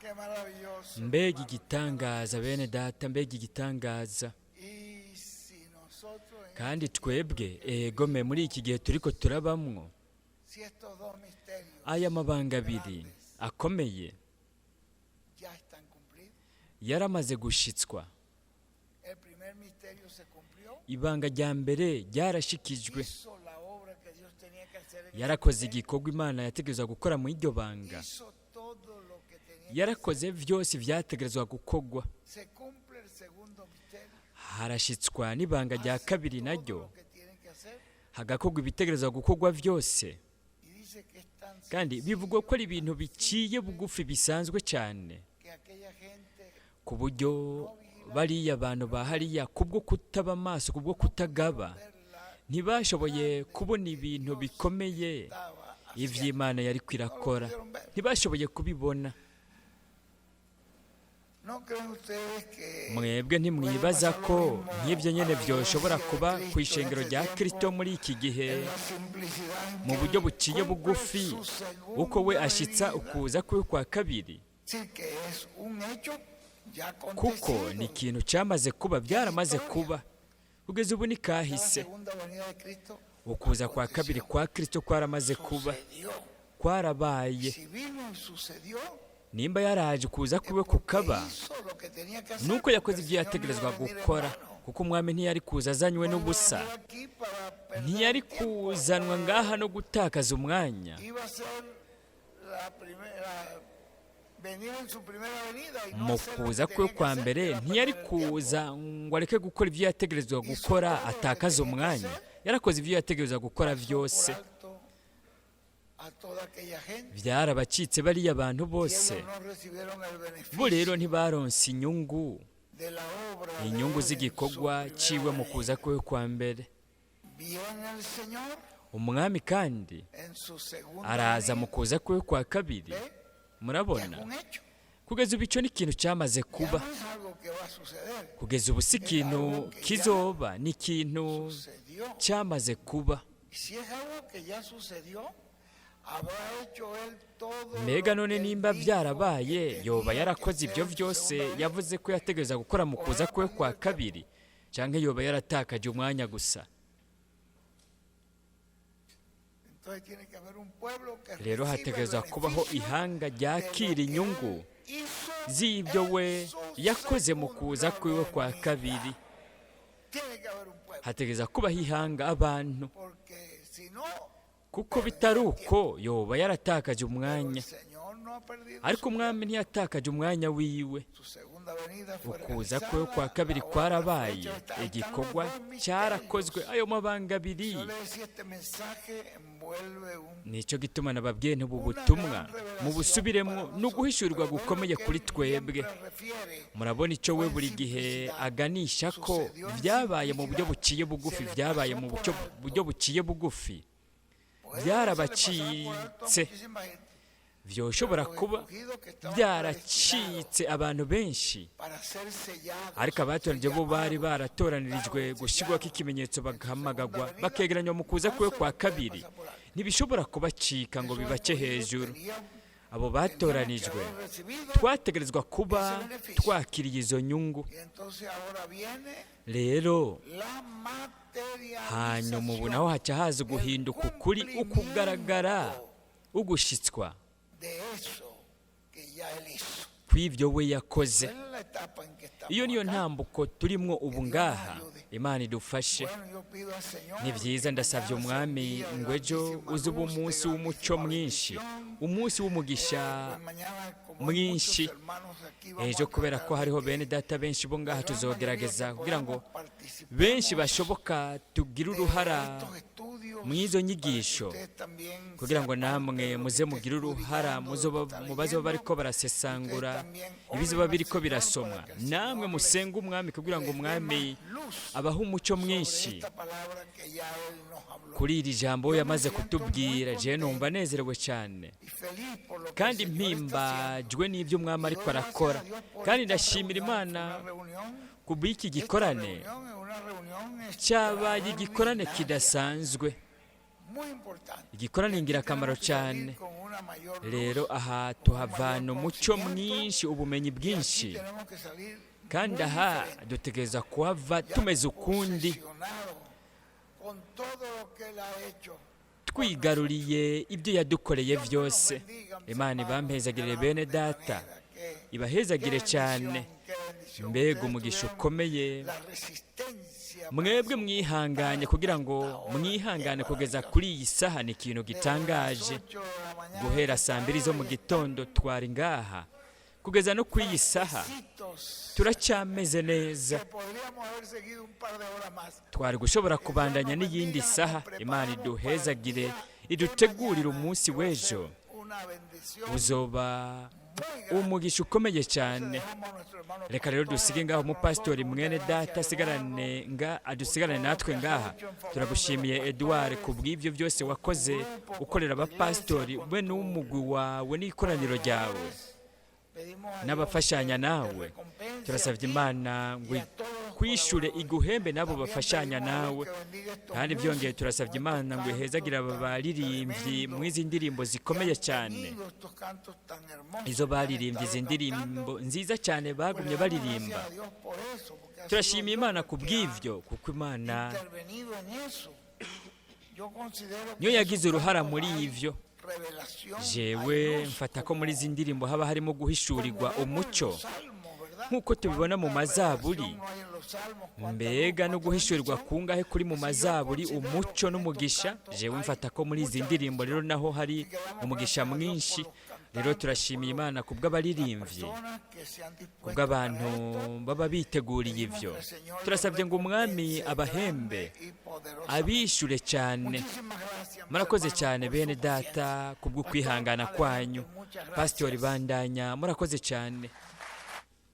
Qué maravilloso. Mbega igitangaza, bene data, mbega igitangaza! Y si nosotros, Kandi twebwe, egome, muri iki gihe turiko turabamwo, si estos dos misterios aya mabanga abiri akomeye ya están cumplidos, yaramaze gushitswa. El primer misterio se cumplió, Ibanga rya mbere ryarashikijwe. Hizo la obra que Dios tenía que hacer en ese Yarakoze misterio, igikorwa Imana yategerezwa gukora mu iryo banga. Hizo todo lo que tenía que Yarakoze vyose vyategerezwa gukorwa. Se cumple el segundo misterio. Harashitswa n'ibanga rya Hace kabiri todo naryo, lo que tienen que hacer hagakorwa ibitegerezwa gukorwa vyose. Y dice que es tan Kandi sencillo, bivugwa ko ari ibintu biciye bugufi, bisanzwe cyane, que aquella gente ku buryo bariya bantu ba hariya, kubwo kutaba amaso, kubwo kutagaba, ver la ntibashoboye kubona ibintu bikomeye estaba haciendo. ivy'Imana yariko irakora. Ntibashoboye kubibona. ¿No creen ustedes que Mwebwe ntimwibaza ko nk'ibyo nyene vyoshobora kuba ku ishengero rya Kristo muri iki gihe, en la simplicidad en mu que buryo él buciye cumple bugufi, su segunda uko we ashitsa venida? ukuza kwiwe kwa kabiri? Sí, que es un hecho ya Kuko acontecido. ni ikintu cyamaze kuba, byaramaze kuba, kugeza ubu ni Ya la kahise. segunda venida de Cristo Ukuza kwa kabiri kwa Kristo kwaramaze kuba, sucedió. kwarabaye. Si vino y sucedió, Nimba yaraje kuza es kwiwe porque kukaba, hizo lo que tenía que hacer, nuko porque yakoze el ibyo Señor no iba yategerezwa a venir en gukora, vano. kuko umwami ntiyari kuza azanywe No iba a n'ubusa. venir aquí para perder Ntiyari el tiempo. kuzanwa ngaha no gutakaza umwanya. Iba a ser la primera venir en su primera venida y no Mu hacer lo kuza que kwe tenía que kwa hacer, mbere, era ntiyari perder el tiempo. kuza ngo areke gukora ibyo yategerezwa gukora, atakaza umwanya. Yarakoze ibyo yategerezwa gukora Pasó por byose. alto a toda aquella gente Byarabacitse bariya bantu y bose. ellos no recibieron el Bo rero beneficio ntibaronse inyungu, de la obra de inyungu él en su z'igikorwa primera ciwe mu kuza venida. kwe kwa mbere. Viene el Señor Umwami kandi en su segunda araza mu venida. kuza kwe kwa kabiri. ¿Ve? Ya es Murabona, un hecho. kugeza ubu ico ni ikintu cyamaze Ya kuba. no es algo que va a suceder. Kugeza ubu si ikintu kizoba, ni ikintu Sucedió. cyamaze kuba. Y si es algo que ya sucedió, habrá hecho él todo Mbega lo none que él nimba dijo byarabaye, que yoba tenía que yarakoze hacer ibyo en su byose segunda venida? yavuze ko yategereza gukora mu ¿O kuza habrá kwe perdido kwa el tiempo? kabiri, canke yoba yaratakaje umwanya gusa? Entonces tiene que haber un pueblo que Rero reciba el hategerezwa kubaho beneficio ihanga de lo ryakira que inyungu él hizo z'ibyo en we su yakoze mu kuza segunda kwiwe kwa venida. kabiri. Tiene que haber un pueblo, Hategereza kubaho ihanga, abantu, porque si no, kuko bitari uko yoba yaratakaje pero umwanya. el Señor no ha perdido Ariko su umwami tiempo. ntiyatakaje umwanya wiwe. Su segunda venida fue Ukuza kwe kwa realizada, kabiri la obra fue kwarabaye, hecha. Están los igikorwa dos misterios. cyarakozwe, ayo mabanga abiri. Yo le decía, este mensaje envuelve un Nicyo gituma nababwiye ntubu una butumwa gran revelación mubusubiremo, para ni nosotros. uguhishurirwa Pero ve lo gukomeye que kuri él twebwe. siempre refiere. Murabona icyo we Fue en buri gihe simplicidad. aganisha ko Sucedió en byabaye mu buryo simplicidad. buciye bugufi, Se le byabaye pasó mu por buryo alto. buciye bugufi. Puede que se le pasara por alto a Byarabacitse. muchísima gente, Vyoshobora pero los kuba escogidos que estaban predestinados byaracitse abantu benshi, para ser sellados, ariko abatoranije ser bo bari llamados, baratoranyirijwe estaban gushyirwako sellados ikimenyetso, en su segunda bagahamagagwa, venida, bakegeranywa mu kuza no kwe se kwa les puede kabiri, pasar por alto. ntibishobora kubacika ngo Esos bibace escogidos hejuru. Abo teníamos que batoranijwe haber recibido twategerezwa kuba ese beneficio. twakiriye izo nyungu. Y entonces ahora viene Rero la hanyuma ubu materialización, naho haca haza el uguhinduka ukuri, ukugaragara, cumplimiento ugushitswa de eso que ya él hizo. kw'ibyo we yakoze. Es la etapa en que Iyo estamos niyo acá. ntambuko turimwo Que ubu Dios nos ngaha. ayude. Imana idufashe. Bueno, yo pido al Ni Señor que byiza, ndasabye mañana sea un umwami día de ngo ejo grandísima uze ube luz, de umunsi w'umuco grandísima mwinshi, bendición. umunsi w'umugisha Pues mañana, como hay muchos mwinshi. hermanos aquí, vamos Ejo a kubera tratar ko de hariho que bene data benshi bo la ngaha, gran mayoría que tuzogerageza kugira ngo podamos benshi participemos bashoboka tugire de uruhara estos estudios mu izo para que nyigisho, ustedes también kugira sean ngo parte namwe de lo que muze esté mugire uruhara escudriñando, de lo que está mu bazoba leyendo. bariko Ustedes barasesangura también ibizoba oren al biriko Señor para birasomwa. que el Namwe Señor les, musenge umwami kugira ngo les dé más umwami luz abahe umuco sobre mwinshi esta palabra que ya Él nos habló. kuri iri jambo Yo me yamaze siento muy kutubwira. Jewe numva contento nezerewe cyane y feliz por lo que el kandi Señor está haciendo. mpimbajwe n'ibyo umwami Y ariko doy gracias arakora, a Dios por kandi esta ndashimira reunión. Fue Imana una reunión, kubw'iki esta gikorane. reunión es una reunión Cyabaye igikorane extraordinaria, kidasanzwe, muy importante. igikorane Y aquí ingirakamaro tenemos que salir cyane. con una Rero aha tuhavana umuco mwinshi, ubumenyi bwinshi, kandi aha dutegereza kuhava tumeze ukundi, twigaruriye ibyo yadukoreye byose. Imana ibampezagirire bene data, ibahezagire cyane. Mbega umugisha ukomeye! Mwebwe mwihanganye kugira ngo mwihangane kugeza kuri iyi saha ni ikintu gitangaje. Guhera saa 2 zo mu gitondo twari ngaha, kugeza no kuri iyi saha turacyameze neza. Twari gushobora kubandanya n'iyindi saha. Imana iduhezagire, idutegurire umunsi w'ejo, uzoba umugisha ukomeye cyane. Reka rero dusige ngaho umupasitori mwene data asigarane nga adusigarane natwe ngaha. Turagushimiye Edouard ku bw'ibyo byose wakoze ukorera abapasitori we n'umugwi wawe n'ikoraniro ryawe n'abafashanya nawe. Turasabye Imana ngo kwishure iguhembe n'abo bafashanya nawe. Kandi byongeye turasabye Imana ngo ihezagire aba baririmbyi mu izi ndirimbo zikomeye cyane, izo baririmbye, izi ndirimbo nziza cyane bagumye baririmba. Turashima Imana ku bw'ibyo, kuko Imana niyo yagize uruhara muri ibyo. Jewe mfata ko muri izi ndirimbo haba harimo guhishurirwa umucyo, nk'uko tubibona mu mazaburi. Mbega no guhishurirwa kungahe kuri mu mazaburi, umucyo n'umugisha! Jewe mfata ko muri izi ndirimbo rero naho hari umugisha mwinshi. Rero turashimiye Imana ku bw'abaririmbyi, ku bw'abantu baba biteguriye ibyo. Turasabye ngo Umwami abahembe, abishyure cyane. Murakoze cyane bene data ku bw'ukwihangana kwanyu. Pasitori, bandanya, murakoze cyane.